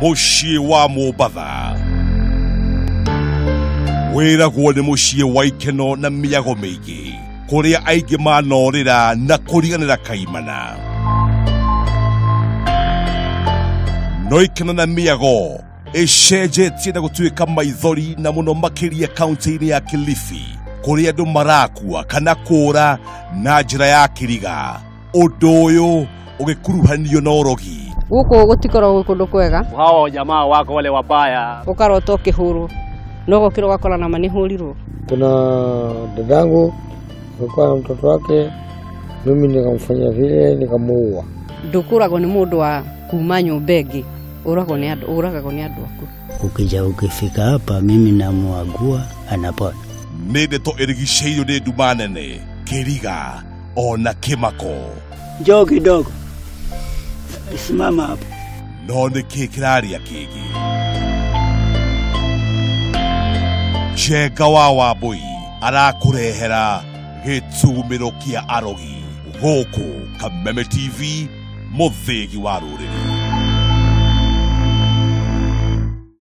Mũciĩ wa Mombatha wĩragwo nĩ mũciĩ wa ikeno na mĩago mĩingĩ, kũrĩa aingĩ manorĩra na kũriganĩra kaimana. No ikeno na mĩago ĩcenjetie na gũtuĩka maithori, na mũno makĩria kaunti-inĩ ya Kilifi, kũrĩa andũ marakua kana kũũra na njĩra ya kĩriga, ũndũ ũyũ ũgĩkuruhanio na ũrogi. Gũkũ gũtikoragwo gwĩ kũndũ kwega. Hawa jamaa wako wale wabaya. Ũkarota ũkĩhũrwo, no gũkĩra ũgakora nama nĩ hũrirwo. Kuna dadangu alikuwa na mtoto wake, mimi nikamfanyia vile, nikamuua. Ndũkũragwo nĩ mũndũ wa kuma nyũmba ĩngĩ, ũragwo nĩ andũ, ũragagwo nĩ andũ aku. Ukija ukifika hapa, mimi namuagua, anapona. Nĩ ndeto ĩrigicĩirio nĩ nduma nene, kĩriga ona kĩmako. Njoo kidogo, simama hapo. No nĩ kĩ kĩraria kĩngĩ? Njenga wa Wambui arakũrehera gĩtumĩro kĩa arogi gũkũ Kameme TV, mũthĩgi wa rũrĩrĩ.